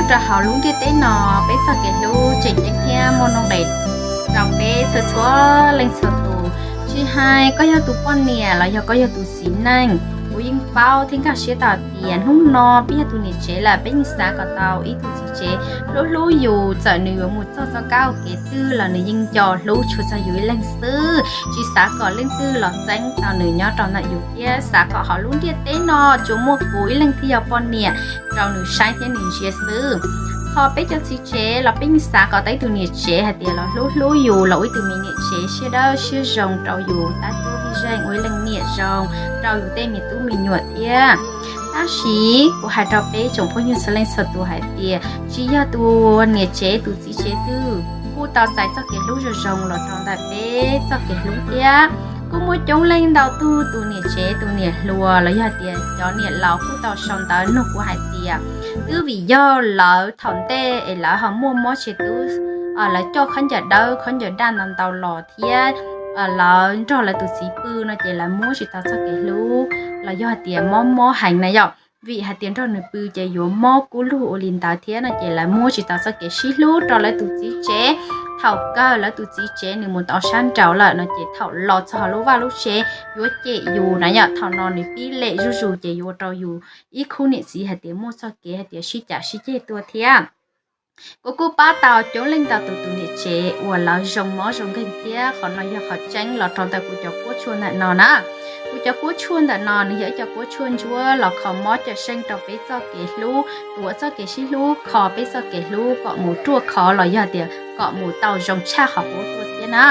Rau hauv lub ntiaj teb no, peb txoj kev hlub tseem ceeb thiab muaj nuj nqes rau peb txhua txhua leej txhua tus. Tsis hais koj yog tus poj niam los yog koj yog tus txiv neej, kuv yeej paub thiab nkag siab tau tias hnub no peb yog tus niam tsev lawm, peb yeej xav kom tau ib tug txiv tsev hlub hlub yus, txawm nws yuav mus txog txoj kab ua kev twg los nws yeej nco hlub tshua txog yus ib leeg xwb, tsis xav kom leej twg los txeeb tau nws nyob rau ntawm yus thiab xav kom hauv lub ntiaj teb no tsuas muaj kuv ib leeg thiaj yog poj niam rau nws saib thiab nws ntsia xwb. Ho peb cov txiv tsev los peb yeej xav kom tau ib tug niam tsev hais tias los hlub hlub yus, los ua ib tug me niam tsev siab dawb siab zoo rau yus tab cuab ib zeej, ua ib leej niam zoo rau yus tej me tub me nyuam thiab. Tab sis kuv hais rau peb tsoom phooj ywg txhua leej txhua tus hais tias tsis yog tus niam tsev tus txiv tsev twg kuj tau txais txoj kev hlub zoo zoo los rau ntawm peb txoj kev hlub thiab. Kuj muaj coob leej ntau tug tus niam tsev tus niam hluas los yog tias cov niam laus kuj tau sau ntawv nug kuv hais tias twb vim yog lawv thaum ntej es lawv ho muaj mob tsev tub, lawv coj khaub ncaws dawb khaub ncaws daj ntau ntau los thiab lawv nrog lawv tus txiv pw no ces lawv muab tsis tau txoj kev hlub los yog hais tias mob mob heev na yom. Vim hais tias nrog nws pw ces yuav mob kub lug ua li ntawd thiab no ces lawv muab tsis tau txoj kev sib hlub rau lawv tus txiv tsev. Thaum kawg lawv tus txiv tsev nws mus tau sab nraud lawm no ces thaum los txog hauv lub vaj lub tsev yuav cem yus na yom. Thaum no nws pib lem zuj zus ces yuav ua rau yus ib khub niam txiv hais tias muaj txoj kev hais tias sib cav sib ceg tuaj thiab. Kuv kuj pab tau coob leej ntau tus tus niam tsev uas lawv zoo mob zoo nkeeg thiab qhov no yog qhov tseeb los rau ntawm kuv cov kuab tshuaj ntawm no na. Kuv cov kuab tshuaj ntawm no nws yog ib co kuab tshuaj ntsuab los kho mob cawm seej rau peb txoj kev hlub, tuav txoj kev sib hlub, kho peb txoj kev hlub kom mus ruaj khov los yog tias kom mus tau zoo tshaj qhov qub tuaj thiab na.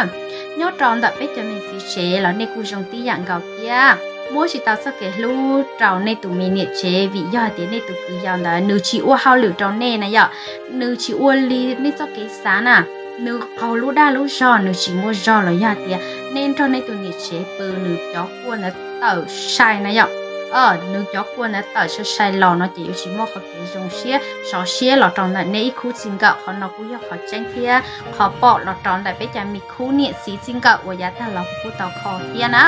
Nyob rau ntawm peb cov me txiv tsev los nej kuj zoo tib yam nkaus thiab. Muab tsis tau txoj kev hlub rau nej tus me niam tsev vim yog hais tias nej tus kwv yau ntawd nws tsis ua hauj lwm rau nej na yom, nws tsis ua li nej txoj kev xav na, nws qaug lub dag lub zog nws tsis muaj zog los yog hais tias nej nrog nej tus niam tsev pw nws cov kua ntawd tawm sai na yom. Nws cov kua ntawd tawm sai sai los no ces yuav tsis muaj qhov kev zoo siab sov siab los rau ntawm nej ib khub txij nkawm. Qhov no kuj yog qhov tseeb thiab qhov pom los rau ntawm peb cov me khub niam txiv txij nkawm uas yav tag los kuv kuj tau kho thiab na.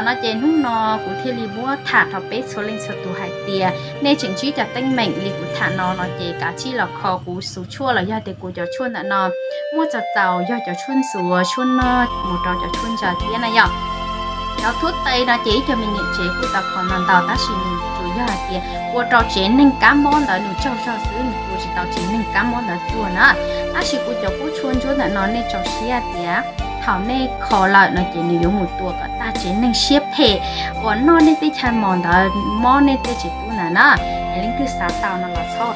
No ces hnub no kuv thiaj li muab tham rau peb txhua leej txhua tus hais tias nej tseem ntsib cov teeb meem li kuv tham no no ces kav tsij los kho kuv xuv tshuaj los yog tias kuv cov tshuaj ntawm no. Muaj txaus txaus yog cov tshuaj ntxuav tshuaj noj mus rau cov tshuaj ntsaws thiab na yom. Cov thuab tei no ces ib co me niam tsev kuj tau kho ntau ntau tab sis nws tsuas yog hais tias ua rau tsev neeg kab mob ntawd nws tsaug zog xwb, nws ua tsis tau tsev neeg kab mob ntawd tuag na. Tab sis kuv cov kuab tshuaj ntsuab ntawm no nej tso siab tias thaum nej kho lawm no ces nws yuav mus tua kom tag tsev neeg siab phem uas noj nej tej chaw mos ntawd mob nej tej tsev tub ntawd na. Es leej twg xav tau no los txhob